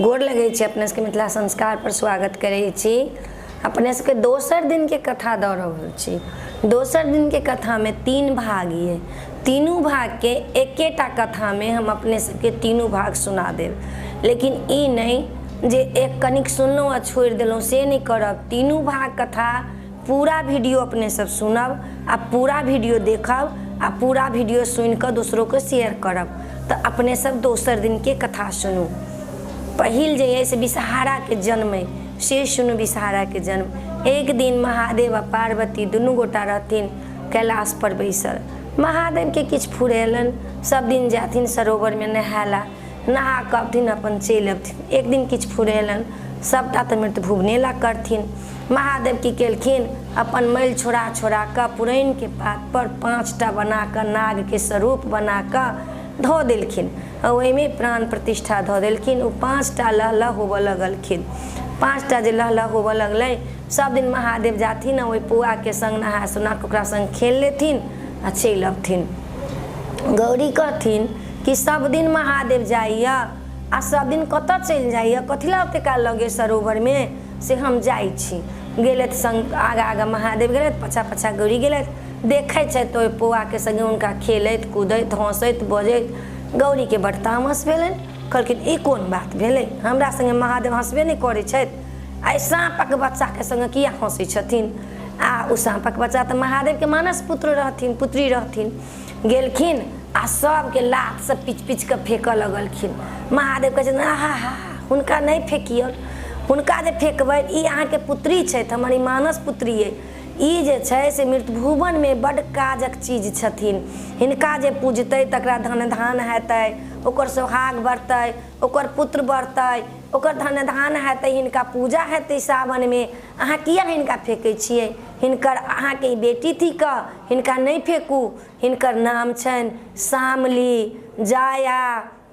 गोर लगै छी अपने सबके मिथिला संस्कार पर स्वागत करै छी। अपने सबके दोसर दिनके कथा दऽ रहल छी। दोसर दिनके कथामे 3 भाग ये, तीनू भागके एकेटा कथामे हम अपने सबके तीनू भाग सुना देब, लेकिन ई नहि जे एक कनिक सुनलहुँ आ छोड़ि देलहुँ, से नहि करब। तीनू भाग कथा पूरा वीडियो अपने सब सुनब आ पूरा वीडियो देखब आ पूरा वीडियो सुनिकऽ दोसरोके शेयर करब। तऽ अपने सब दोसर दिनके कथा सुनू। पहिल जे अइ से विषहाराके जन्म अइ, से सुनू। विषहाराके जन्म। एक दिन महादेव आ पार्वती दुनू गोटा रहथिन कैलाश पर बैसल। महादेवके किछु फुरेलनि, सब दिन जाथिन सरोवरमे नहाय ला, नहा कऽ अबथिन, अपन चलि अबथिन। एक दिन किछु फुरेलनि, सभटा तऽ मृत भुवने ला करथिन। महादेव की केलखिन? अपन मैल छोड़ा छोड़ा कऽ पुरैनके पातपर 5टा बना कऽ नागके स्वरूप बना कऽ धऽ देलखिन आ ओहिमे प्राण प्रतिष्ठा धऽ देलखिन। ओ 5टा लहलह होबऽ लगलखिन। 5टा जे लहलह होबऽ लगलै, सब दिन महादेव जाथिन आ ओहि पौआके संग नहा सोना कऽ ओकरा संग खेल लेथिन आ चलि अबथिन। गौरी कहथिन कि सब दिन महादेव जाइए आ सब दिन कतऽ चलि जाइए, कथी लए ओते काल लगे सरोवरमे, से हम जाइ छी। गेलथि संग, आगाँ आगाँ महादेव गेलथि, पाछाँ पाछाँ गौरी गेलथि। देखै छथि तऽ ओहि पौआके संगे हुनका खेलैत कूदैत हँसैत बजैत। गौरीके बड्ड तामस भेलनि। कहलखिन, ई कोन बात भेलै? हमरा संगे महादेव हँसबे नहि करै छथि, आ एहि साँपक बच्चाके संगे किया हँसै छथिन? आ ओ साँपक बच्चा तऽ महादेवके मानस पुत्र रहथिन, पुत्री रहथिन। गेलखिन आ सबके लातसँ पीच पीच कऽ फेकऽ लगलखिन। महादेव कहै छथिन, आहा हा, हुनका नहि फेकियौन। हुनका जे फेकबै, ई अहाँके पुत्री छथि, हमर ई मानस पुत्री अइ। ई जे छै से मृतभुवनमे बड्ड काजक चीज छथिन। हिनका जे पूजतै तकरा धन धान हेतै, ओकर सोहाग बढ़तै, ओकर पुत्र बढ़तै, ओकर धन धान हेतै, हिनका पूजा हेतै सावनमे। अहाँ किया हिनका फेकै छियै? हिनकर अहाँके ई बेटी थिक, हिनका नहि फेकू। हिनकर नाम छनि शामली, जाया,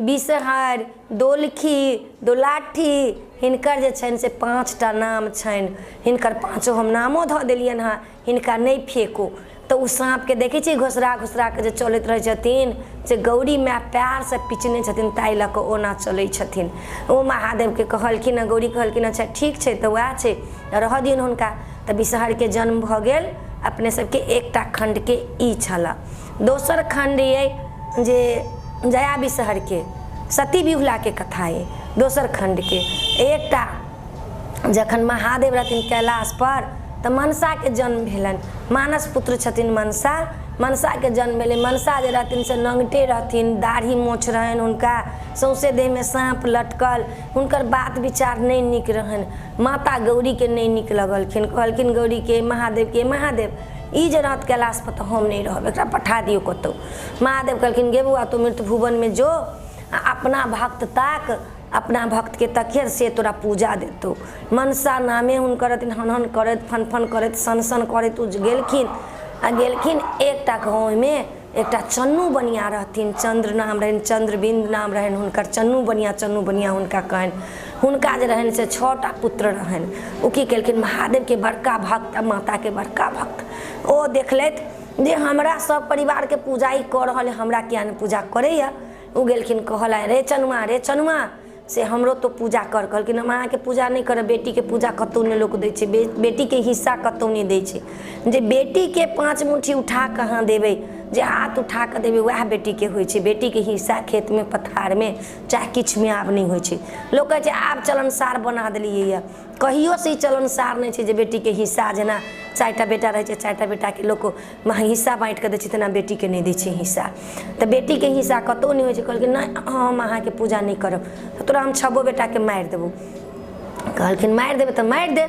बिसहर, दोलखी, दोलाठी। हिनकर जे छनि से 5टा नाम छनि। हिनकर पाँचो हम नामो धऽ देलियनि हँ। हिनका नहि फेकू। तऽ ओ साँपके देखै छियै घोसरा घोसरा कऽ जे चलैत रहै छथिन, से गौरी माय पएरसँ पिचने छथिन, ताहि लऽ कऽ ओना चलै छथिन। ओ महादेवके कहलखिन हँ, गौरी कहलखिन, अच्छा ठीक छै, तऽ उएह छै, रहऽ दियौन हुनका। तऽ बिसहरके जन्म भऽ गेल। अपने सबके एकटा खण्डके ई छलऽ। दोसर खण्ड अइ जे जया बिसहरके सती बिहुलाके कथा अइ दोसर खण्डके। एकटा जखन महादेव रहथिन कैलाशपर तऽ मनसाके जन्म भेलनि। मानस पुत्र छथिन मनसा। मनसाके जन्म भेलै। मनसा जे रहथिन से नङ्गटे रहथिन, दाढ़ी मोछ रहनि हुनका, सौँसे देहमे साँप लटकल। हुनकर बात विचार नहि नीक रहनि। माता गौरीके नहि नीक लगलखिन। कहलखिन गौरीके महादेवके, महादेव, ई जे रहत कैलाशपर तऽ हम नहि रहब, एकरा पठा दियौ कतहु। महादेव कहलखिन, गे बौआ, तू मृत्यु भुवनमे जो आ अपना भक्त ताक, अपना भक्तके तकिहे, से तोरा पूजा देतौ। मनसा नामे हुनकर रहथिन। हन हन करैत, फन फन करैत, सन सन करैत ओ गेलखिन आ गेलखिन एकटा गाँवमे एकटा चन्नू बनिआ रहथिन। चन्द्र नाम रहनि, चन्द्रबिन्द नाम रहनि हुनकर, चन्नू बनिआ, चन्नू बनिआ हुनका कहनि। हुनका जे रहनि से 6टा पुत्र रहनि। ओ की केलखिन? महादेवके बड़का भक्त आ माताके बड़का भक्त। ओ देखलथि जे हमरा सब परिवारके पूजा ई कऽ रहल हइ, हमरा किया नहि पूजा करैए? ओ गेलखिन कहलनि, रे चनुआ, रे चनुआ, से हमरो तो पूजा कर। कहलखिन, हम अहाँके पूजा नहि करब। बेटीके पूजा कतहु नहि लोक दै छै, बेटीके हिस्सा कतहु नहि दै छै। जे बेटीके 5 मुट्ठी उठा कऽ अहाँ देबै, जे हाथ उठा कऽ देबै, उएह बेटीके होइ छै। बेटीके हिस्सा खेतमे पथारमे चाहे किछुमे आब नहि होइ छै। लोक कहै छै आब चलनसार बना देलियैए। कहियोसँ ई चलनसार नहि छै जे बेटीके हिस्सा, जेना 4टा बेटा रहै छै, 4टा बेटाके लोक हिस्सा बाँटि कऽ दै छै, तेना बेटीके नहि दै छै हिस्सा। तऽ बेटीके हिस्सा कतहु नहि होइ छै। कहलखिन, नहि, हम अहाँके पूजा नहि करब तऽ तोरा हम छबो बेटाके मारि देबौ। कहलखिन, मारि देबै तऽ मारि दे,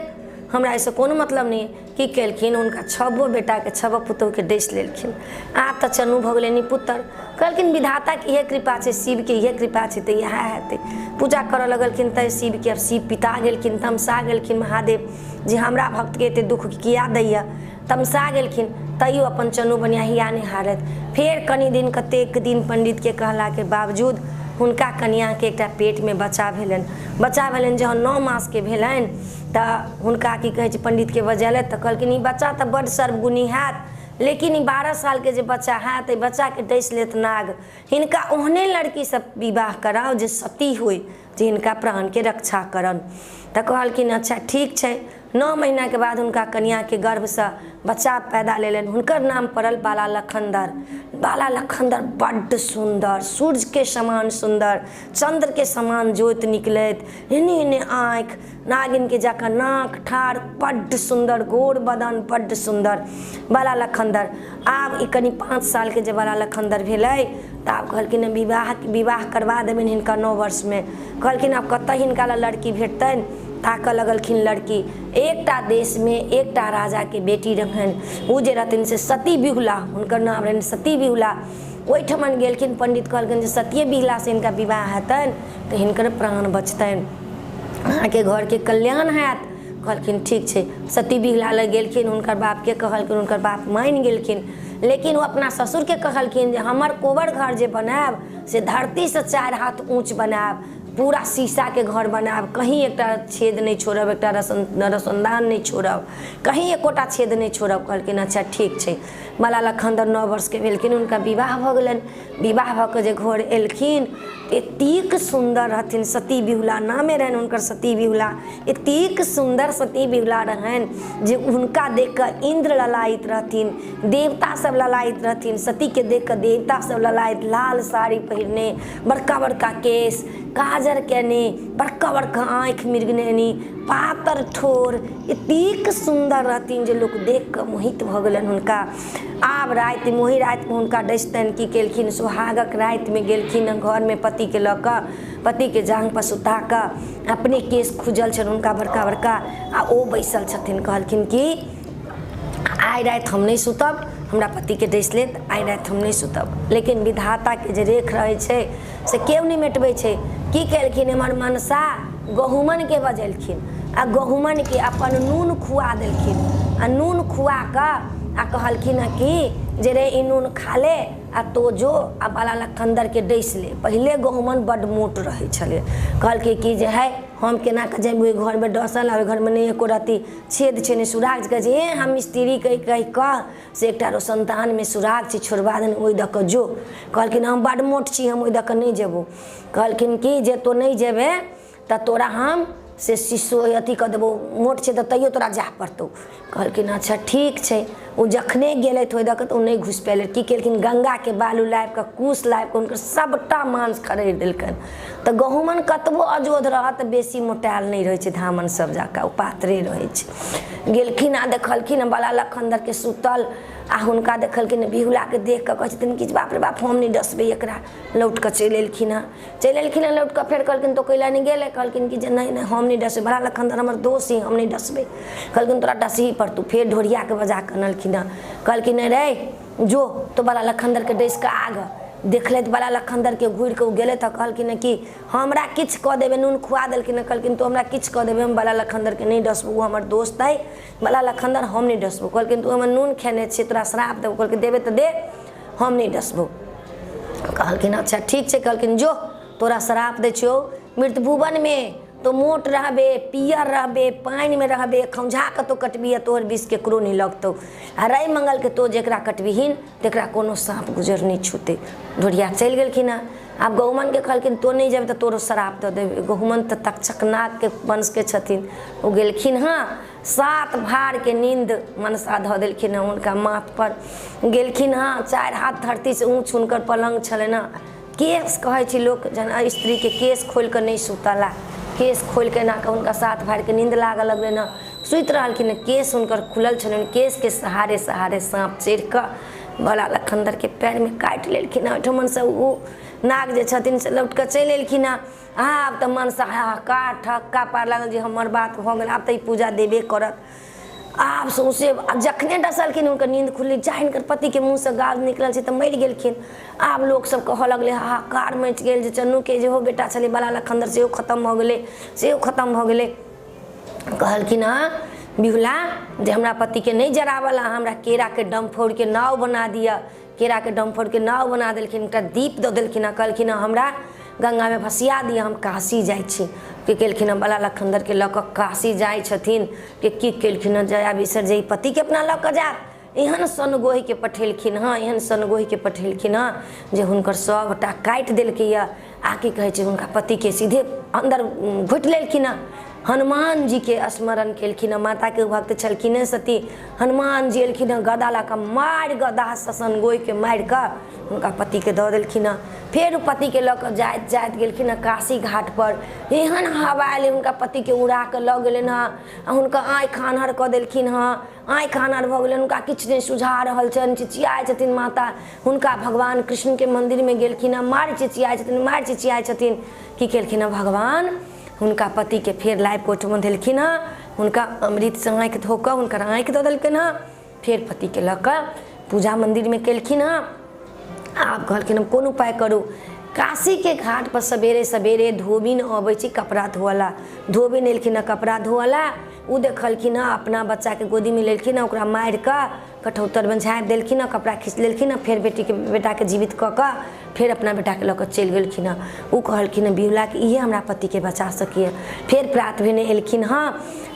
हमरा एहिसँ कोनो मतलब नहि। की केलखिन? हुनका छबो बेटाके, छबो पुतोहुके डसि लेलखिन। आब तऽ चन्नू भऽ गेलै निपुत्तर। कहलखिन, विधाताके इएह कृपा छै, शिवके इएह कृपा छै, तऽ इएह हेतै। पूजा करऽ लगलखिन तऽ शिवके आब शिव पिता गेलखिन, तमसा गेलखिन महादेव जे हमरा भक्तके एते दुःख किया दैए। तमसा गेलखिन, तैयो अपन चन्नू बनिया हिया नहि हारथि। फेर कनि दिन, कतेक दिन पंडितके कहलाके बावजूद हुनका कनिआँके एकटा पेटमे बच्चा भेलनि। बच्चा भेलनि, जहन 9 मासके भेलनि तऽ हुनका की कहै छै, पंडितके बजेलथि तऽ कहलखिन, ई बच्चा तऽ बड्ड सर्वगुणी हैत, लेकिन ई 12 सालके जे बच्चा हैत, एहि बच्चाके डसि लेत नाग। हिनका ओहने लड़कीसँ विवाह कराउ जे सती होइ। जे हिनका प्राणके रक्षा करन। तऽ कहलखिन अच्छा ठीक छै। 9 महीनाके बाद हुनका कनिआँके गर्भसँ बच्चा पैदा लेलनि, हुनकर नाम पड़ल बाला लखनदर। बाला लखनदर बड्ड सुन्दर, सूर्यके समान सुन्दर, चन्द्रके समान ज्योति निकलैत, एने एने आँखि, नागिनके जकाँ नाक ठाढ़, बड्ड सुन्दर गोर बदन, बड्ड सुन्दर बाला लखनदर। आब ई कनि 5 सालके जे बाला लखनदर भेलै तऽ आब कहलखिन विवाह करबा देबनि हिनका 9 वर्षमे। कहलखिन आब कतऽ हिनका लए लड़की भेटतनि? ताकऽ लगलखिन लड़की। एकटा देशमे एकटा राजाके बेटी रहनि, ओ जे रहथिन से सती बिहुला, हुनकर नाम रहनि सती बिहुला। ओहिठमन गेलखिन, पंडित कहलखिन जे सतिये बिहुलासँ हिनका विवाह हेतनि तऽ हिनकर प्राण बचतनि, अहाँके घरके कल्याण हैत। कहलखिन ठीक छै। सती बिहुला लग गेलखिन, हुनकर बापके कहलखिन, हुनकर बाप मानि गेलखिन। लेकिन ओ अपना ससुरके कहलखिन जे हमर कोबर घर जे बनायब से धरतीसँ 4 हाथ ऊँच बनायब, पूरा शीशाके घर बनायब, कहीं एकटा छेद नहि छोड़ब, एकटा रोशनदान नहि छोड़ब, कहीं एकोटा छेद नहि छोड़ब। कहलखिन अच्छा ठीक छै। बाला लखनदर 9 वर्षके भेलखिन, हुनका विवाह भऽ गेलनि। विवाह भऽ कऽ जे घर एलखिन एतेक सुन्दर रहथिन, सती बिहुला नामे रहनि हुनकर, सती बिहुला। एतेक सुन्दर सती बिहुला रहनि जे हुनका देख कऽ इन्द्र ललायित रहथिन, देवता सब ललायित रहथिन। सतीके देख कऽ देवता सब ललायित, लाल साड़ी पहिरने, बड़का बड़का केश, काजर केने, बड़का बड़का आँखि मृगनयनी, पातर ठोर, एतेक सुन्दर रहथिन जे लोक देख कऽ मोहित भऽ गेलनि हुनका। आब रातिमे ओही रातिमे हुनका डसितनि। की केलखिन, सोहागक रातिमे गेलखिन घरमे पतिके लऽ कऽ, पतिके जाँघपर सुता कऽ, अपने केश खुजल छनि हुनका बड़का बड़का, आ ओ बैसल छथिन। कहलखिन कि आइ राति हम नहि सुतब, हमरा पतिके डसि लेत, आइ राति हम नहि सुतब। लेकिन विधाताके जे रेख रहै छै से केओ नहि मेटबै छै। की केलखिन, एम्हर मनसा गहुमनके बजेलखिन आ गहुमनके अपन नून खुआ देलखिन। आ नून खुआ कऽ आ कहलखिन हँ कि जे रे ई नून खा ले आ तो जो आ बाला लखनदरके डसि ले। पहिले गहुमन बड्ड मोट रहै छलै। कहलकै कि जे है हम केना कऽ जायब ओहि घरमे डसल, आ ओहि घरमे नहि एको रत्ती छेद छै, नहि सुराग छै। कहै छै हे हम स्त्री कहि कहि कऽ से एकटा रोशनदानमे सुराग छै छोड़बा देने, ओहि दऽ कऽ जो। कहलखिन हम बड्ड मोट छी, हम ओहि दऽ कऽ नहि जेबौ। कहलखिन कि जे तोँ नहि जेबे तऽ तोरा हम से शीशो अथी कऽ देबौ, मोट छै तऽ तैयो तोरा जाय पड़तौ। कहलखिन अच्छा ठीक छै। ओ जखने गेलथि ओहि दऽ कऽ तऽ ओ नहि घुसि पेलै। की केलखिन, गङ्गाके बालू लाबि कऽ, कुश लाबि कऽ हुनकर सभटा मांस खड़रि देलकनि। तऽ गहुमन कतबो अजोध रहत तऽ बेसी मोटायल नहि रहै छै धामन सब जकाँ, ओ पातरे रहै छै। गेलखिन आ देखलखिन बाला लखनदरके सुतल, आ हुनका देखलखिन बिहुलाके देख कऽ कहै छथिन कि बाप रे बाप हम नहि डसबै एकरा। लौट कऽ चलि एलखिन हँ, चलि एलखिन हँ लौट कऽ। फेर कहलखिन तो कैला नहि गेलै? कहलखिन कि जे नहि नहि हम नहि डसबै, बड़ा लखनदर हमर दोस्त ही, हम नहि डसबै। कहलखिन तोरा डसही पड़तौ। फेर ढोरियाके बजा कऽ अनलखिन हँ। कहलखिन रे जो तो बड़ा लखनदरके डसि कऽ आग देखलथि। बड़ा लखनदरके घुरि कऽ ओ गेलै तऽ कहलखिन कि हमरा किछु कऽ देबै, नून खुआ देलखिन। कहलखिन तू हमरा किछु कऽ देबै, हम बड़ा लखनदरके नहि डसबौ, ओ हमर दोस्त अइ बड़ा लखनदर, हम नहि डसबौ। कहलखिन तू हमर नून खेने छियै, तोरा श्राप देबौ। कहलखिन देबै तऽ दे, हम नहि डसबौ। कहलखिन अच्छा ठीक छै। कहलखिन जो तोरा श्राप दै छियौ, मृतभुवनमे तो मोट रहबे, पियर रहबे, पानिमे रहबे, खौंझा कऽ तो कटबिही आ तोहर विष केकरो नहि लगतौ, आ रवि मंगलके तो जकरा कटबिहीन तकरा कोनो साँप गुजर नहि छूतै। ढोरिया चलि गेलखिन हँ। आब गहुमनके कहलखिन तो नहि जेबै तऽ तोरो श्राप दऽ देबै। गहुमन तऽ तक्षक नागके वंशके छथिन, ओ गेलखिन हँ। 7 भारके नीन्द मनसा धऽ देलखिन हँ हुनका माथपर। गेलखिन हँ, 4 हाथ धरतीसँ ऊँच हुनकर पलङ्ग छलनि हँ। केश कहै छै लोक जेना स्त्रीके केश खोलि कऽ नहि सुतला, केश खोलि कऽ एना कऽ हुनका 7 भारके नीन्द लागऽ लगलनि हँ। सुति रहलखिन हँ, केश हुनकर खुलल छलनि, केशके सहारे सहारे साँप चढ़ि कऽ भोला लखनदरके पएरमे काटि लेलखिन हँ। ओहिठमनसँ ओ नाग जे छथिन से लौट कऽ चलि एलखिन हँ। आब तऽ मनसा हाहाकार ठहक्का पार लागल जे हमर बात भऽ गेल, आब तऽ ई पूजा देबे करत। आब सौँसे जखने डसलखिन हुनकर नींद खुलली, चाहे हिनकर पतिके मुँहसँ गाज निकलल छै तऽ मरि गेलखिन। आब लोकसभ कहऽ लगलै, हाहाकार मचि गेल जे चन्नूके जेहो बेटा छलै बाला लखनदर सेहो खतम भऽ गेलै, सेहो खतम भऽ गेलै। कहलखिन हँ बिहुला जे हमरा पतिके नहि जराबल, हमरा केराके डम फोड़िके नाव बना दिअ। केराके डम फोड़िके नाव बना देलखिन, एकटा दीप दऽ देलखिन आ कहलखिन हँ हमरा गङ्गामे भसिया दिअ, हम काशी जाइ छी। की केलखिन हँ, बाला लखनदरके लऽ कऽ काशी जाइ छथिन। कि की केलखिन हँ, जया बिसर जे ई पतिके अपना लऽ कऽ जायत, एहन सनगोहिके पठेलखिन हँ, एहन सनगोहिके पठेलखिन हँ जे हुनकर सभटा काटि देलकै यऽ। आ की कहै छै, हुनका पतिके सीधे अन्दर घोटि लेलखिन हँ। हनुमान जीके स्मरण केलखिन हँ, माताके भक्त छलखिन हँ सती। हनुमान जी एलखिन हँ, गदा लऽ कऽ मारि गदासँ सनगोहिके मारि कऽ हुनका पतिके दऽ देलखिन हँ। फेर ओ पतिके लऽ कऽ जाइत जाइत गेलखिन हँ काशी घाटपर। एहन हवा एलै, हुनका पतिके उड़ा कऽ लऽ गेलनि हँ आ हुनका आँखि आन्हर कऽ देलखिन हँ। आँखि आन्हर भऽ गेलनि, हुनका किछु नहि सुझा रहल छनि। चिचियाइ छथिन माता। हुनका भगवान कृष्णके मन्दिरमे गेलखिन हँ, मारि चिचियाइ छथिन, मारि चिचियाइ छथिन। की केलखिन हँ भगवान? हुनका पतिके फेर लाबि कऽ ओहिठमा देलखिन हँ। हुनका अमृतसँ आँखि धो कऽ हुनकर आँखि दऽ देलकनि हँ। फेर पतिके लऽ कऽ पूजा मन्दिरमे केलखिन हँ। आब कहलखिन, हम कोन उपाय करू? काशीके घाटपर सवेरे सवेरे धोबिन अबै छै कपड़ा धोअला। धोबिन एलखिन हँ कपड़ा धोअला। ओ देखलखिन हँ, अपना बच्चाके गोदीमे लेलखिन हँ, ओकरा मारि कऽ कठौतरमे झाँपि देलखिन हँ, कपड़ा खींच लेलखिन हँ। फेर बेटीके बेटाके जीवित कऽ कऽ फेर अपना बेटाके लऽ कऽ चलि गेलखिन हँ। ओ कहलखिन हँ बिहुलाके, इहे हमरा पतिके बचा सकैए। फेर प्रात भेने एलखिन हँ।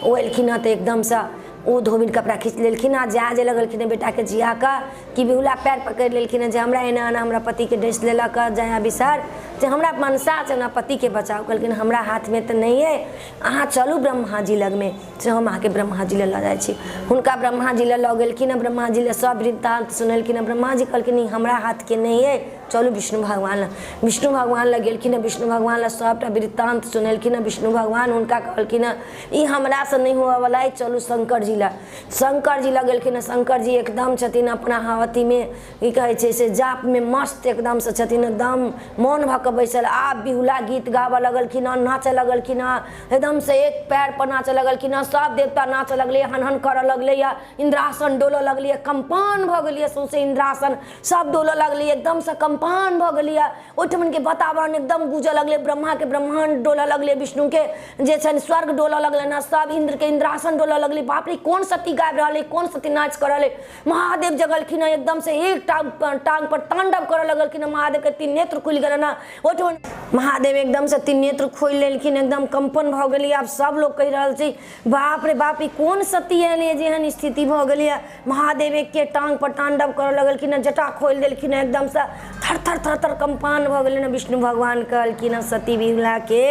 ओ एलखिन हँ तऽ एकदमसँ ओ धोबिन कपड़ा खींच लेलखिन हँ। जा जे लगलखिन हँ बेटाके जिया कऽ कि बिहुला पैर पकड़ि लेलखिन हँ जे हमरा एना एना हमरा पतिके डसि लेलक हँ जया बिसर, जे हमरा मनसा छै, हमरा पतिके बचाउ। कहलखिन, हमरा हाथमे तऽ नहि अइ, अहाँ चलू ब्रह्माजी लगमे, से हम अहाँके ब्रह्माजी लग लऽ जाइ छी। हुनका ब्रह्माजी लग लऽ गेलखिन हँ। ब्रह्माजी लग सब वृत्तान्त सुनेलखिन हँ। ब्रह्माजी कहलखिन, ई हमरा हाथके नहि अइ, चलू विष्णु भगवान लग। विष्णु भगवान लग गेलखिन हँ। विष्णु भगवान लग सभटा वृत्तान्त सुनेलखिन हँ। विष्णु भगवान हुनका कहलखिन हँ, ई हमरासँ नहि होअऽवला अइ, चलू शङ्कर जी लग। शङ्कर जी लग गेलखिन हँ। शङ्कर जी एकदम छथिन अपना अथीमे, की कहै छै से, जापमे मस्त एकदमसँ छथिन, एकदम मौन भऽ कऽ बैसल। आब बिहुला गीत गाबऽ लगलखिन हँ, नाचऽ लगलखिन हँ, एकदमसँ एक पएर पर नाचऽ लगलखिन हँ। सभ देवता नाचऽ लगलै, हन हन करऽ लगलै, इन्द्रासन डोलऽ लगलै, कम्पान भऽ गेलियै सौँसे। इन्द्रासन सब डोलऽ लगलै, एकदमसँ कम्पान भऽ गेलियै। ओहिठमनके वातावरण एकदम गूँजऽ लगलै। ब्रह्माके ब्रह्माण्ड डोलऽ लगलै, विष्णुके जे छनि स्वर्ग डोलऽ लगलनि हँ, सब इन्द्रके इन्द्रासन डोलऽ लगलै। बाप रे, कोन सती गाबि रहल अइ, कोन सती नाच कऽ रहल अइ? महादेव जगलखिन हँ, एकदमसँ एकटा टांग पर तांडव करऽ लगलखिन हँ। महादेवके तीन नेत्र खुलि गेलनि हँ। ओहिठमन महादेव एकदमसँ तीन नेत्र खोलि लेलखिन, एकदम कम्पन भऽ गेलै। आब सब लोक कहि रहल छै, बाप रे बाप, ई कोन सती एहन अइ जे एहन स्थिति भऽ गेलैए? महादेव एके टांग पर तांडव करऽ लगलखिन हँ, जटा खोलि देलखिन हँ, एकदमसँ थर थर थर थर कम्पान भऽ गेलनि हँ। विष्णु भगवान कहलखिन हँ सती बिहुलाके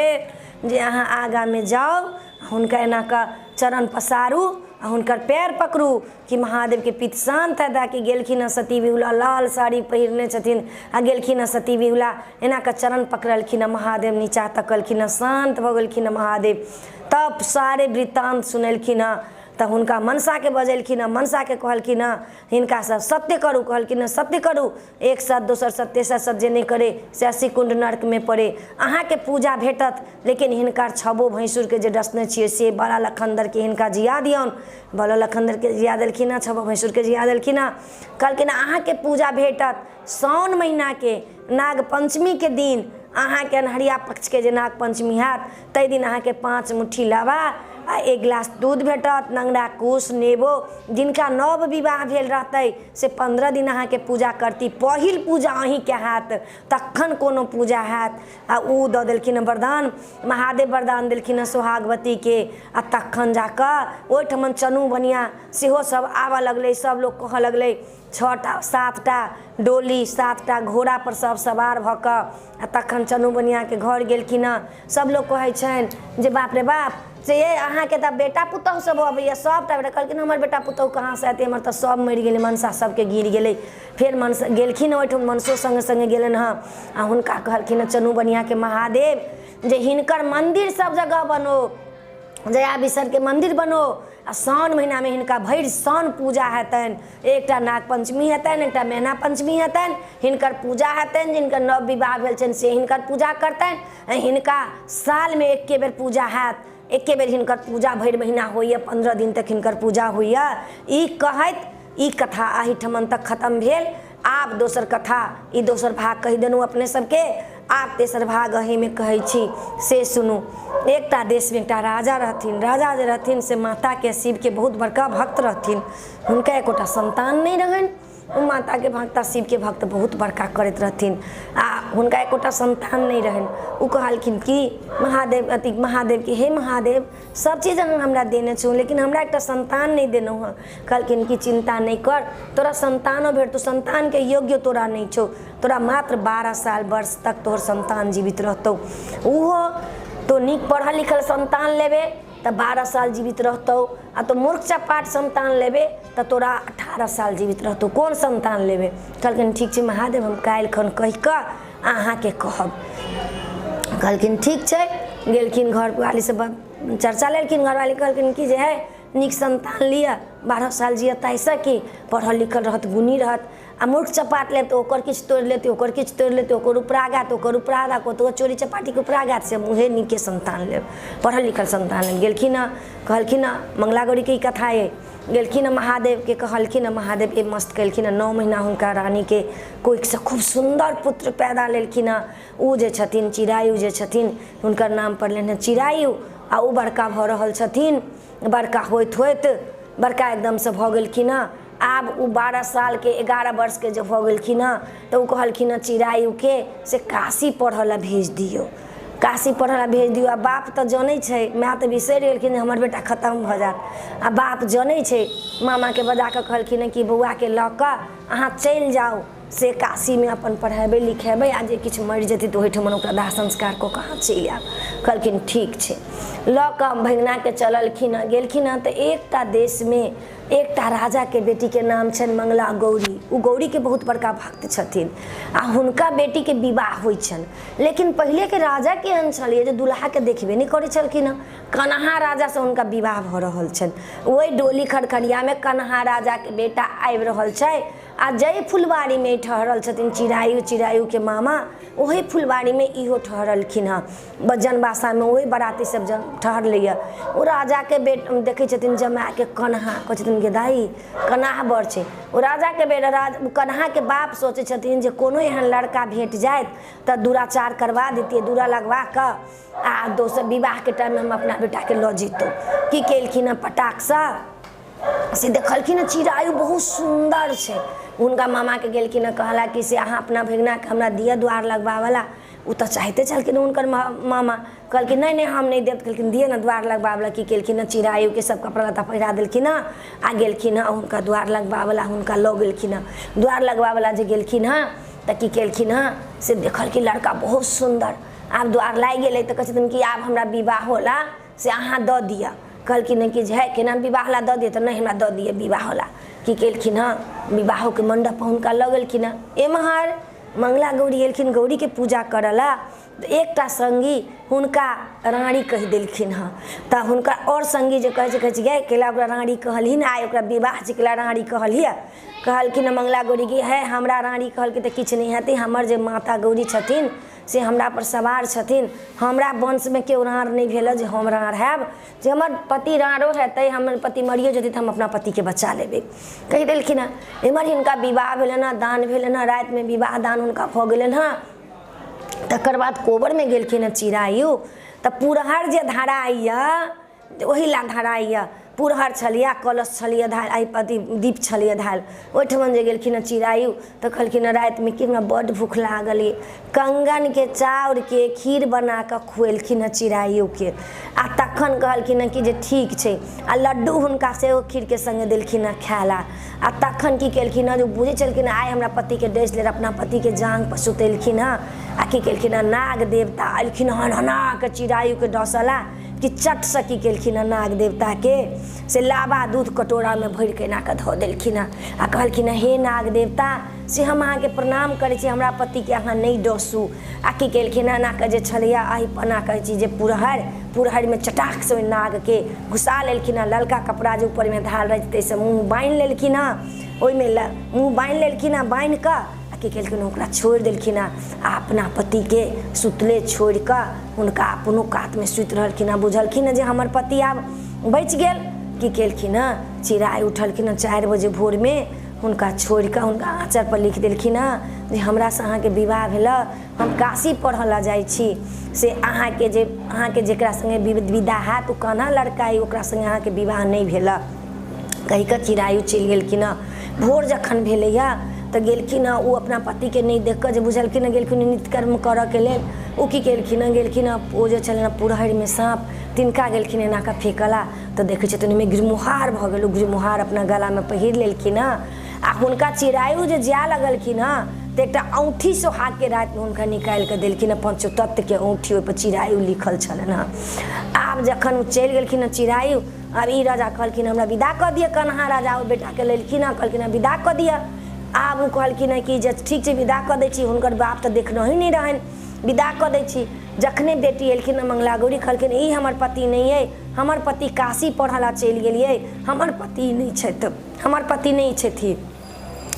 जे अहाँ आगाँमे जाउ, हुनका एना कऽ चरण पसारू आ हुनकर पैर पकड़ू कि महादेवके पित्त शान्त हैत। आकि गेलखिन हँ सती बिहुला, लाल साड़ी पहिरने छथिन, आ गेलखिन हँ सती बिहुला, एना कऽ चरण पकड़लखिन हँ। महादेव नीचा तकलखिन हँ, शान्त भऽ गेलखिन हँ महादेव। तब सारे वृत्तान्त सुनेलखिन हँ। तऽ हुनका मनसाके बजेलखिन हँ। मनसाके कहलखिन हँ, हिनकासँ सत्य करू। कहलखिन हँ, सत्य करू, एक सत दोसर सत तेसर सत, जे नहि करे से 80 कुण्ड नर्कमे पड़े। अहाँके पूजा भेटत, लेकिन हिनकर छबो भैंसुरके जे डसने छियै से बड़ा लखन्दरके हिनका जिया दियौन। बड़ा लखन्दरके जिया देलखिन हँ, छबो भैंसुरके जिया देलखिन हँ। कहलखिन, अहाँके पूजा भेटत साओन महीनाके नाग पञ्चमीके दिन। अहाँके अन्हरिया पक्षके जे नाग पञ्चमी हैत, ताहि दिन अहाँके 5 मुट्ठी लावा आ 1 गिलास दूध भेटत, नंगरा कुश नेबो। जिनका नव विवाह भेल रहतै से 15 दिन अहाँके पूजा करती, पहिल पूजा अहीँके हैत, तखन कोनो पूजा हैत। आ ओ दऽ देलखिन हँ वरदान, महादेव वरदान देलखिन हँ सोहागवतीके। आ तखन जाकऽ ओहिठमन चनू बनिआ सेहो सब आबऽ लगलै। सब लोक कहऽ लगलै, 6टा 7टा डोली, 7टा घोड़ापर सब सवार भऽ कऽ आ तखन चनू बनिआके घर गेलखिन हँ। सब लोक कहै छनि जे बाप रे बाप, से ये अहाँके तऽ बेटा पुतहु सब अबैए सबटा बेटा। कहलखिन, हमर बेटा पुतहु कहाँसँ एतै? हमर तऽ सब मरि गेलै, मनसा सबके गिर गेलै। फेर मनसा गेलखिन ओहिठाम, मनसो सङ्गे सङ्गे गेलनि हँ। आ हुनका कहलखिन हँ चनू बनिआके महादेव जे हिनकर मन्दिर सब जगह बनो, जया बिसरके मन्दिर बनो, आ साओन महीनामे हिनका भरि साओन पूजा हेतनि। एकटा नाग पञ्चमी हेतनि, एकटा मैना पञ्चमी हेतनि, हिनकर पूजा हेतनि। जिनकर नव विवाह भेल छनि से हिनकर पूजा करतनि। हिनका सालमे एके बेर पूजा हैत, एके बेर हिनकर पूजा भरि महीना होइए, 15 दिन तक हिनकर पूजा होइए। ई कहैत ई कथा एहिठमन तक खतम भेल। आब दोसर कथा, ई दोसर भाग कहि देलहुँ अपने सबके, आब तेसर भाग एहिमे कहै छी, से सुनू। एकटा देशमे एकटा राजा रहथिन। राजा जे रहथिन से माताके शिवके बहुत बड़का भक्त रहथिन। हुनका एकोटा संतान नहि रहनि। ओ माताके भक्त आ शिवके भक्त बहुत बड़का करैत रहथिन आ हुनका एकोटा सन्तान नहि रहनि। ओ कहलखिन कि महादेव अथी महादेवके, हे महादेव, सब चीज अहाँ हमरा देने छौ, लेकिन हमरा एकटा सन्तान नहि देलहुँ हँ। कहलखिन कि चिन्ता नहि कर, तोरा सन्तानो भेटतौ, सन्तानके योग्य तोरा नहि छौ, तोरा मात्र 12 साल वर्ष तक तोहर सन्तान जीवित रहतौ। ओहो तो नीक पढ़ल लिखल सन्तान लेबे तऽ 12 साल जीवित रहतौ, आ तो मूर्ख चपाट सन्तान लेबे तऽ तोरा 18 साल जीवित रहतौ। कोन सन्तान लेबे? कहलखिन ठीक छै महादेव, हम काल्हि खन कहि कऽ अहाँके कहब। कहलखिन ठीक छै। गेलखिन, घरवालीसँ चर्चा लेलखिन। घरवाली कहलखिन कि जे है नीक सन्तान लिअ, 12 साल जियत ताहिसँ कि पढ़ल लिखल रहत, गुणी रहत, आ मूर्ख चपाट लेत तऽ ओकर किछु तोड़ि लेत, ओकर किछु तोड़ि लेत, ओकर उपरागात, ओकर उपरागा कतहु चोरी चपाटीके उपरागात, से मुँहे नीके सन्तान लेब, पढ़ल लिखल सन्तान लेब। गेलखिन हँ, कहलखिन हँ, मङ्गला गौरीके ई कथा अइ। गेलखिन हँ, महादेवके कहलखिन हँ, महादेव ए मस्त केलखिन हँ। 9 महीना हुनका रानीके कोखिसँ खूब सुन्दर पुत्र पैदा लेलखिन हँ। ओ जे छथिन चिरायु जे छथिन, हुनकर नाम पड़लनि हँ चिरायु। आ ओ बड़का भऽ रहल छथिन। बड़का होइत होइत बड़का एकदमसँ भऽ गेलखिन हँ। आब ओ 12 सालके, 11 वर्षके जे भऽ गेलखिन हँ तऽ ओ कहलखिन हँ चिरायुके से काशी पढ़ऽ लए भेज दियौ, काशी पढ़ऽ लए भेज दियौ। आ बाप तऽ जनै छै, माय तऽ बिसरि गेलखिन जे हमर बेटा खतम भऽ जायत। आ बाप जनै छै, मामाके बजा कऽ कहलखिन हँ कि बौआके लऽ कऽ अहाँ चलि जाउ से काशीमे अपन पढ़ेबै लिखेबै, आ जे किछु मरि जेतै तऽ ओहिठमन ओकरा दाह संस्कार कऽ कऽ अहाँ चलि आयब। कहलखिन ठीक छै। लऽ कऽ भगिनाके चललखिन हँ। गेलखिन हँ तऽ एकटा देशमे एकटा राजाके बेटीके नाम छनि मंगला गौरी। ओ गौरीके बहुत बड़का भक्त छथिन आ हुनका बेटीके विवाह होइ छनि। लेकिन पहिलेके राजा केहन छलियै जे दुल्हाके देखबे नहि करै छलखिन हँ। कन्हा राजासँ हुनका विवाह भऽ रहल छनि। ओहि डोली खड़खड़ियामे कन्हा राजाके बेटा आबि रहल छै, आ जाहि फुलवारीमे ठहरल छथिन चिरायु, चिरायुके मामा, ओही फुलवारीमे इहो ठहरलखिन हँ। जनबासामे ओही बराती सब जन ठहरलैए। ओ राजाके बेट देखै छथिन जमायके कन्हा, कहै छथिन गे दाइ, कन्हा बड़ छै। ओ राजाके बेटा राज कन्हाके बाप सोचै छथिन जे कोनो एहन लड़का भेट जाइत तऽ दुराचार करवा दैतियै, दूरा लगवा कऽ आ दोसर विवाहके टाइममे हम अपना बेटाके लऽ जैतहुँ। की केलखिन हँ, पटाकसँ से देखलखिन हँ चिरायु बहुत सुन्दर छै। हुनका मामाके गेलखिन हँ, कहला कि से अहाँ अपना भगिनाके हमरा दिअ द्वार लगबाबऽ। ओ तऽ चाहिते छलखिन हुनकर मामा। कहलखिन नहि नहि, हम नहि देब। कहलखिन दिअ ने द्वार लगबाबऽ। की केलखिन हँ, चिरायुके सब कपड़ा लत्ता पहिरा देलखिन हँ आ गेलखिन हँ हुनका द्वार लगबाबऽ। हुनका लऽ गेलखिन हँ द्वार लगबाबऽ। जे गेलखिन हँ तऽ की केलखिन हँ से देखलखिन लड़का बहुत सुन्दर। आब द्वार लागि गेलै तऽ कहै छथिन कि आब हमरा विवाह होला से अहाँ दऽ दिअ। कहलखिन कि जे है केना विवाह ला दऽ दिअ? तऽ नहि, हमरा दऽ दिअ विवाह ला। की केलखिन हँ, विवाहोके मण्डप हुनका लऽ गेलखिन हँ। एम्हर मंगला गौरी एलखिन गौरीके पूजा करऽ ला तऽ एकटा सङ्गी हुनका रानी कहि देलखिन हँ। तऽ हुनका आओर सङ्गी जे कहै छै, कहै छै गे, केला ओकरा रानी कहलही? आइ ओकरा विवाह छै, केला रानी कहलही? कहलखिन हँ मंगला गौरी कि हे, हमरा रानी कहलकै तऽ किछु नहि हेतै। हमर जे माता गौरी छथिन से हमरा पर सवार छथिन। हमरा वंशमे केओ राँड़ नहि भेल जे हम राँड़ हैब। जे हमर पति राँड़ो हेतै, हमर पति मरियो जेतै तऽ हम अपना पतिके बचा लेबै। कहि देलखिन हँ। एम्हर हिनका विवाह भेलनि हँ, दान भेलनि हँ, रातिमे विवाह दान हुनका भऽ गेलनि हँ। तकर बाद कोबरमे गेलखिन हँ चिरायु तऽ पुरहर जे धराइए ओहि लए धराइए। पुरहर छलियै, कलश छलियै धायल, आइ अथी दीप छलियै धायल। ओहिठमन जे गेलखिन हँ चिरायु तऽ कहलखिन हँ रातिमे कि हमरा बड्ड भूख लागल अइ। कंगनके चाउरके खीर बना कऽ खुएलखिन हँ चिरायुके, आ तखन कहलखिन हँ कि जे ठीक छै, आ लड्डू हुनका सेहो खीरके सङ्गे देलखिन हँ खाय लए। आ तखन की केलखिन हँ जे बुझै छलखिन आइ हमरा पतिके डसि लेल, अपना पतिके जाँघपर सुतेलखिन हँ आ की केलखिन हँ, नाग देवता एलखिन हन हना कऽ चिरायुके डसऽ लए कि चटसँ की केलखिन हँ, नाग देवताके से लाबा दूध कटोरामे भरिकऽ एना कऽ धऽ देलखिन हँ आ कहलखिन हँ, हे नाग देवता, से हम अहाँके प्रणाम करै छी, हमरा पतिके अहाँ नहि डसू। आ की केलखिन हँ, एना कऽ जे छलैए अहिपना कहै छी जे पुरहरि, पुरहरिमे चटाकसँ ओहि नागके घुसा लेलखिन हँ। ललका कपड़ा जे ऊपरमे धायल रहै छै ताहिसँ मुँह बान्हि लेलखिन हँ, ओहिमे मुँह बान्हि लेलखिन हँ। बान्हि कऽ आ की केलखिन, ओकरा छोड़ि देलखिन हँ आ अपना पतिके सुतले छोड़ि कऽ हुनका अपनो कातमे सुति रहलखिन हँ। बुझलखिन हँ जे हमर पति आब बचि गेल। की केलखिन हँ, चिड़ाइ उठलखिन हँ 4 बजे भोरमे, हुनका छोड़ि कऽ हुनका आँचरपर लिखि देलखिन हँ जे हमरासँ अहाँके विवाह भेल, हम काशी पढ़ऽ लए जाइ छी, से अहाँके जे अहाँके जकरा सङ्गे विदा हैत ओ कन्हा लड़का अइ, ओकरा सङ्गे अहाँके विवाह नहि भेल। कहि कऽ चिरायु चलि गेलखिन हँ। भोर जखन भेलैए तऽ गेलखिन हँ, ओ अपना पतिके नहि देख कऽ जे बुझलखिन हँ, गेलखिन नित्यकर्म करऽके लेल। ओ की केलखिन हँ, गेलखिन हँ, ओ जे छलनि हँ पुरहरिमे साँप, तिनका गेलखिन एना कऽ फेकऽ ला, तऽ देखै छथिन ओहिमे गिरमुहार भऽ गेल। ओ गिरमुहार अपना गलामे पहिर लेलखिन हँ आ हुनका चिरायु जे जाय लगलखिन हँ तऽ एकटा औँठी सोहागके रातिमे हुनका निकालि कऽ देलखिन हँ, पंचतत्वके औँठी, ओहिपर चिरायु लिखल छलनि हँ। आब जखन ओ चलि गेलखिन हँ चिरायु, आब ई राजा कहलखिन हमरा विदा कऽ दिअ। कन्हा राजा ओहि बेटाके लेलखिन हँ, कहलखिन हँ विदा कऽ दिअ। आब ओ कहलखिन हँ कि जे ठीक छै, विदा कऽ दै छी। हुनकर बाप तऽ देखनहि नहि रहनि। विदा कऽ दै छी। जखने बेटी एलखिन हँ मंगला गौरी, कहलखिन ई हमर पति नहि अइ, हमर पति काशी पढ़ऽ ला चलि गेलियै, हमर पति नहि छथि, हमर पति नहि छथि,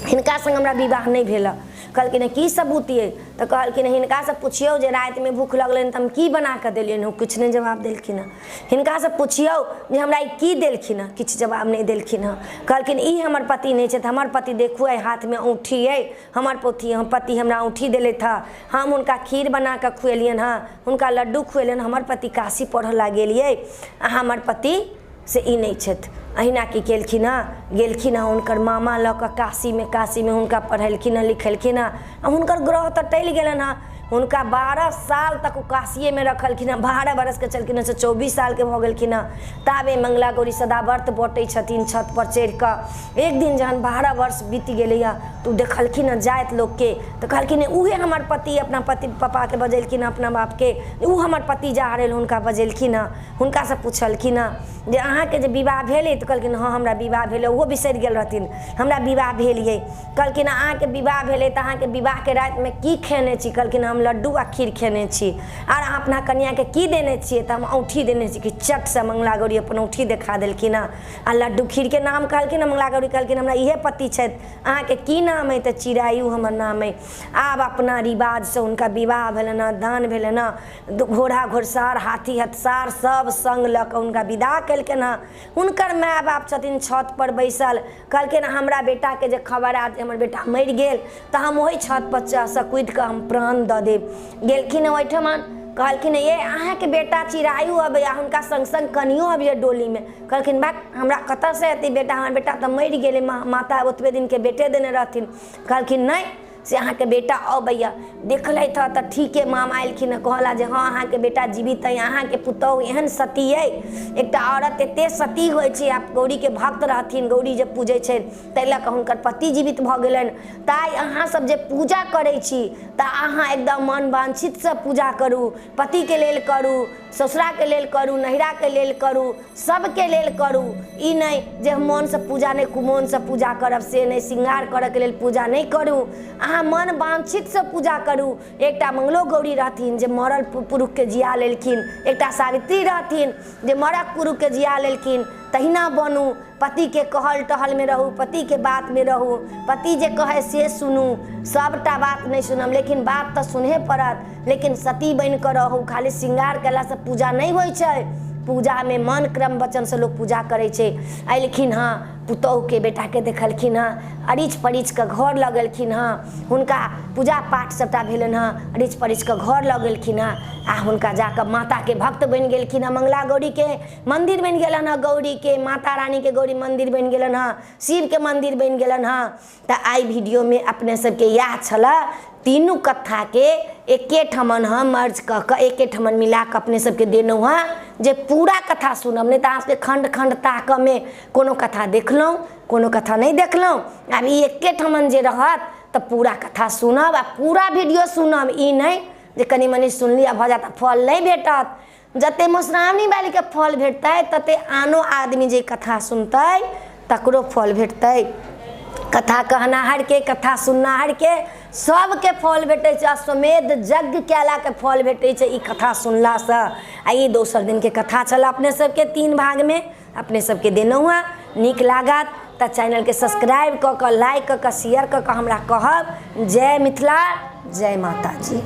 हिनका संग हमरा विवाह नहि भेल। कहलखिन की सबूत अइ? तऽ कहलखिन हिनकासँ पुछियौ जे रातिमे भूख लगलनि तऽ हम की बना कऽ देलियनि। ओ किछु नहि जवाब देलखिन हँ। हिनकासँ पुछियौ जे हमरा ई की देलखिन हँ। किछु जवाब नहि देलखिन हँ। कहलखिन ई हमर पति नहि छथि, हमर पति देखू एहि हाथमे औँठी अइ, हमर पोथी, हम पति हमरा औँठी देलथि हँ, हम हुनका खीर बना कऽ खुएलियनि हँ, हुनका लड्डू खुएलियनि, हमर पति काशी पढ़ऽ ला गेलियै आ हमर पति से ई नहि छथि। अहिना की केलखिन हँ, गेलखिन हँ हुनकर मामा लऽ कऽ काशीमे, काशीमे हुनका पढ़ेलखिन हँ, लिखेलखिन हँ आ हुनकर ग्रह तऽ टलि गेलनि हँ। हुनका 12 साल तक ओ काशिएमे रखलखिन हँ। 12 बरसके छलखिन हँ से 24 सालके भऽ गेलखिन हँ। ताबे मंगला गौरी सदाव्रत बँटै छथिन छतपर चढ़ि कऽ। एक दिन जहन 12 वर्ष बीत गेलैए तऽ ओ देखलखिन हँ जाइत लोकके, तऽ कहलखिन उहे हमर पति। अपना पति पपाके बजेलखिन हँ, अपना बापके, ओ हमर पति जा रहल। हुनका बजेलखिन हँ, हुनकासँ पुछलखिन हँ जे अहाँके जे विवाह भेल अइ? तऽ कहलखिन हँ, हमरा विवाह भेल। ओहो बिसरि गेल रहथिन, हमरा विवाह भेल अइ। कहलखिन अहाँके विवाह भेलै तऽ अहाँके विवाहके रातिमे की खेने छी? कहलखिन हम लड्डू आ खीर खेने छी। आर अहाँ अपना कनिआँके की देने छियै? तऽ हम औँठी देने छी। कि चटसँ मंगला गौरी अपन औँठी देखा देलखिन हँ आ लड्डू खीरके नाम कहलखिन हँ। मंगला गौरी कहलखिन हमरा इहे पति छथि, अहाँके की नाम अइ? तऽ चिरायु हमर नाम अइ। आब अपना रिवाजसँ हुनका विवाह भेलनि हँ, दान भेलनि हँ, घोड़ा घोड़सार हाथी हथसार सब संग लऽ कऽ हुनका विदा केलकनि हँ। हुनकर माय बाप छथिन छतपर बैसल। कहलखिन हमरा बेटाके जे खबर आयत जे हमर बेटा मरि गेल तऽ हम ओहि छतपर सँ कूदि कऽ हम प्राण दऽ देब। गेलखिन ओहिठमन, कहलखिन ये अहाँके बेटा चिरायु अबैया, हुनका संग संग कनियो अबैया डोलीमे। कहलखिन बाक, हमरा कतऽसँ एतै बेटा, हमर बेटा तऽ मरि गेलै, माता ओतबे दिनके बेटे देने रहथिन। कहलखिन नहि, से अहाँके बेटा अबैया। देखलथि हँ तऽ ठीके मामा एलखिन हँ। कहला जे हँ, अहाँके बेटा जीवित अइ, अहाँके पुतहु एहन सती अइ, एकटा औरत एते सती होइ छै। आब गौरीके भक्त रहथिन, गौरी जे पूजै छनि, ताहि लऽ कऽ हुनकर पति जीवित भऽ गेलनि। ताहि अहाँसभ जे पूजा करै छी तऽ अहाँ एकदम मन वाञ्छितसँ पूजा करू, पतिके लेल करू, ससुराके लेल करू, नैहराके लेल करू, सबके लेल करू। ई नहि जे हम मोनसँ पूजा नहि, मोनसँ पूजा करब से नहि, श्रृंगार करऽके लेल पूजा नहि करू, अहाँ मन वाञ्छितसँ पूजा करू। एकटा मंगलो गौरी रहथिन जे मरल पुरुषके जिया लेलखिन, एकटा सावित्री रहथिन जे मरल पुरुषके जिया लेलखिन। तहिना बनू, पतिके कहल टहलमे रहू, पतिके बातमे रहू, पति जे कहै से सुनू। सबटा बात नहि सुनब लेकिन बात तऽ सुनहे पड़त, लेकिन सती बनि कऽ रहू। खाली श्रृंगार कयलासँ पूजा नहि होइ छै, पूजामे मन क्रम वचनसँ लोक पूजा करै छै। अयलखिन हँ, पुतोहुके बेटाके देखलखिन हँ, अरिच परिच कऽ घर लऽ गेलखिन हँ। हुनका पूजा पाठ सभटा भेलनि हँ, अरिच परिच कऽ घर लऽ गेलखिन हँ आ हुनका जाकऽ माताके भक्त बनि गेलखिन हँ। मंगला गौरीके मन्दिर बनि गेलनि हँ, गौरीके माता रानीके गौरी मन्दिर बनि गेलनि हँ, शिवके मन्दिर बनि गेलनि हँ। तऽ आइ वीडियोमे अपने सबके इएह छलए, तीनू कथाके एके ठमन हम मर्ज कऽ कऽ एके ठमन मिला कऽ अपने सबके देलहुँ हँ जे पूरा कथा सुनब, नहि तऽ अहाँ सबके खण्ड खण्ड ताकऽमे कोनो कथा देखलहुँ, कोनो कथा नहि देखलहुँ। आब ई एके ठमन जे रहत तऽ पूरा कथा सुनब आ पूरा वीडियो सुनब, ई नहि जे कनि मनि सुनली आ भऽ जायत, फल नहि भेटत। जते मधुश्रावणी वालीके फल भेटतै तते आनो आदमी जे कथा सुनतै तकरो फल भेटतै। कथा कहनाहरके, कथा सुननाहरके सबके फल भेटै छै। अश्वमेध यज्ञ कयलाके फल भेटै छै ई कथा सुनलासँ। आ ई दोसर दिनके कथा छल, अपने सबके 3 भागमे अपने सबके देलहुँ हँ। नीक लागत तऽ चैनलके सब्सक्राइब कऽ कऽ, लाइक कऽ कऽ, शेयर कऽ कऽ हमरा कहब। जय मिथिला, जय माताजी।